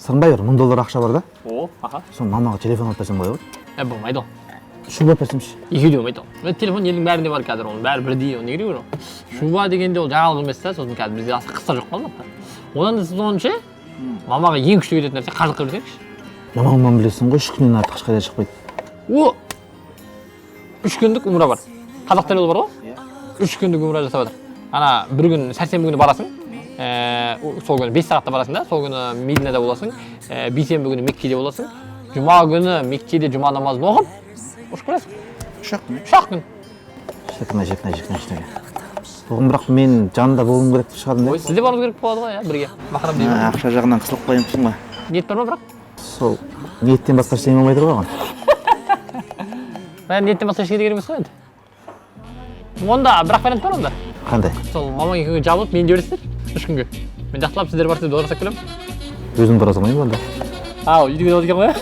Сырымбай, бір 1000 доллар ақша бар да. О, аха. Соны мамаға телефон алып берсем қалай болады? Ә, болмайды ол. Шуба алып берсемші? Екеуі де болмайды ол. Мына телефон елдің бәрінде бар қазір, оның бәрі бірдей, оның не керегі бар ол? Шуба дегенде ол жаңалық емес та. Сосын қазір бізде аса қыста жоқ қой Алматыда. Одан да сіз оны ше, мамаға ең күшті кететін нәрсе қажылыққа берсеңізші. Мамамнан білесің ғой, 3 күннен артық ешқайда шықпайды. О, 3 күндік умра бар, қазақ тілі бар ғой, 3 күндік умра жасап жатыр. Ана бір күн, сәрсенбі күні барасың, сол күні 5 сағатта барасың да, сол күні Мединада боласың, бейсенбі күні Меккеде боласың, жұма күні Меккеде жұма намазын оқып, ұшып келесің. Үш-ақ күн. 3-ақ күн. Шіркін ай, шіркін ай, шіркін ай, шіркін. Оған бірақ мен жанында болуым керек шығар да. Ой, сіз де баруыңыз керек болады ғой, иә, бірге махрам деймін. Ақша жағынан қысылып қоямысың ғой. Ниет бар ма бірақ? Сол ниеттен басқа ештеңе болмай тұр ғой оған. Ә, ниеттен басқа ештеңе де керек емес қой енді. Онда бір-ақ вариант бар онда. Қандай? Сол мамаң екеуі жабылып, мені жібересіздер 3 күнге. Мен жақсылап сіздер барсыз, дұға жасап келемін. Өзім бара салмаймын ба онда? А, үйде болады екен ғой, иә.